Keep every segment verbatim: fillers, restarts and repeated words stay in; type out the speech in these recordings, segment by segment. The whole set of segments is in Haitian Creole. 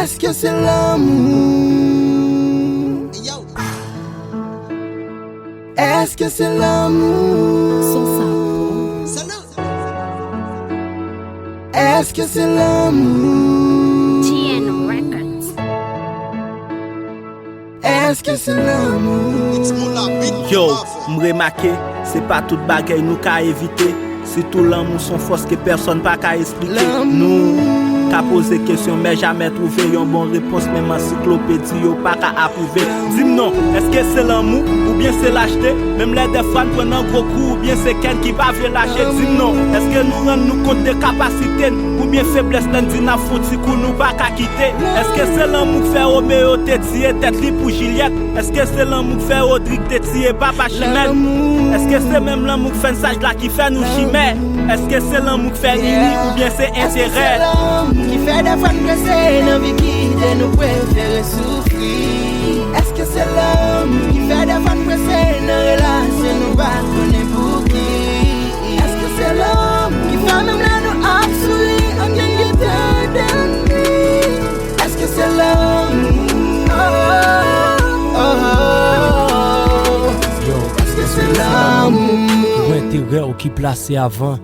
Èske se lanmou? Èske se lanmou? Son sa bon. Èske se lanmou? T N Records. Èske se lanmou? Yo, m remake, se pa tout bagay nou ka evite. Sitou lanmou se yon fòs ke pèsòn pa ka esplike. Nou ka poze kesyon, men jamè twouve yon bon repons, menm ansiklopedi yo pa ka apwouve. Di m non, èske se lanmou oubyen se lachte? Menm lè dèfwa n pran nan gwo kou, oubyen se kè n ki pa vle lache. Di m non, èske nou rann nou kont de kapasite n, oubyen feblès lè n di n ap fè yon ti kou nou pa ka kite? Èske se lanmou k fè Romeo te tiye tèt li pou Jilyèt? Èske se lanmou k fè Rodrig te tiye papa Chimèn? Èske se menm lanmou k fè n saj la ki fè nou chimè? Èske se lanmou k fè n ini oubyen se enterè? Ki fè dèfwa n prese nan vi kite nou prefere soufri? Èske se lanmou ki fè dèfwa n prese nan relasyon nou pa konnen pou ki? Èske se lanmou ki fè menm lè nou ap souri, ann gen gete dènmi? Èske se lanmou? Oh, oh, oh, oh. Yo, èske se lanmou? Ou enterè w ki plase avan?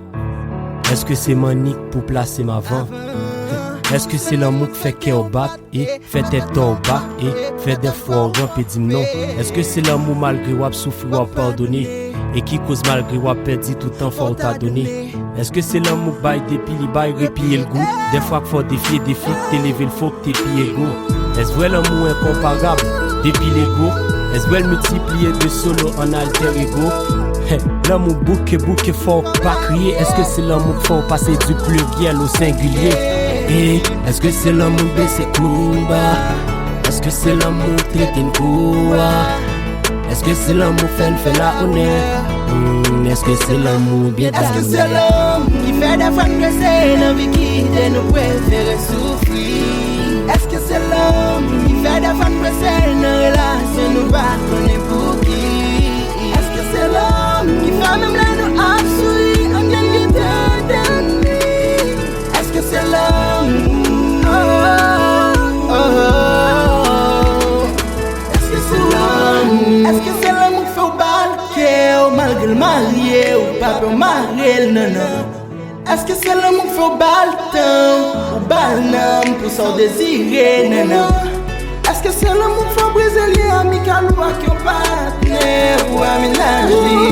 Èske se mannik pou plase m avan? Èske se lanmou k fè kè w bat e fè tèt w bat e fè dèfwa w ranpe? Di m non. Èske se lanmou malgre w ap soufri w ap padone e ki koz malgre w ap pèdi toutan fò w ta done? Èske se lanmou k bay depi li bay repiye l gou? Dèfwa k fè w defye defi k te leve l fo k te pi ego. Èske vrè lanmou enkonparab depi lego? Èske vrè l miltipliye de solo an alter ego? Lanmou bouke bouke fò w pa kriye. Èske se lanmou k fè w pase di pliryèl o sengilye? E èske se lanmou k bese k nou ba? Èske se lanmou k trete n kou a? Èske se lanmou fè n fè la onè? Hmm, èske se lanmou byen? Èske se lanmou ki fè dèfwa n prese nan vi kite nou prefere soufri? Èske se lanmou ki fè dèfwa n prese nan relasyon nou pa konnen pou ki? Èske se lanmou ki fè menm lè nou ap souri, ann gen gete dènmi? Èske se lanmou? Oh, oh, oh, oh. Èske se lanmou? Èske se lanmou k fè w ba l kè w malgre l marye, ou pa pè w mare l, non, non? Èske se lanmou k fè w ba l tan, ou ba l nanm pou sa w dezire, non, non? Èske se lanmou k fè w brize lyen amikal ou ak yon patnè ou a mennaj li?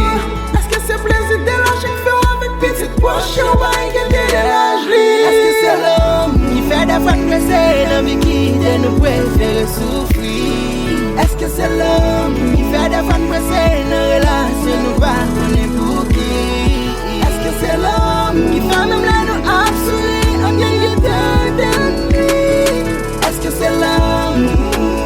Èske se plezi de lache k fè w avèk pitit pwòch ou pa enkyete de laj li? Èske se lanmou ki fè dèfwa n prese nan vi kite nou prefere soufri? Èske se lanmou ki fè dèfwa n prese nan relasyon nou pa konnen pou ki? Èske se lanmou ki fè menm lè nou ap souri, ann gen gete dènmi? Èske se lanmou?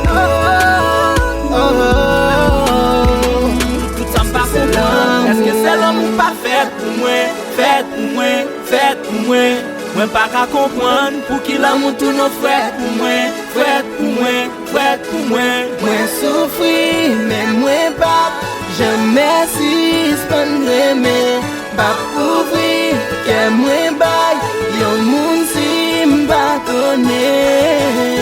Oh, oh, oh, oh. Tout sa m pa konprann. Èske se lanmou k pa fèt pou mwen, fèt pou mwen, fèt pou mwen? Mwen pa ka konprann pouki lanmou tounen frèt pou mwen, frèt pou mwen, frèt pou mwen. Mwen soufri, men mwen p ap janmè sispann renmen. M p ap ouvri kè mwen bay yon moun si m pa konnen.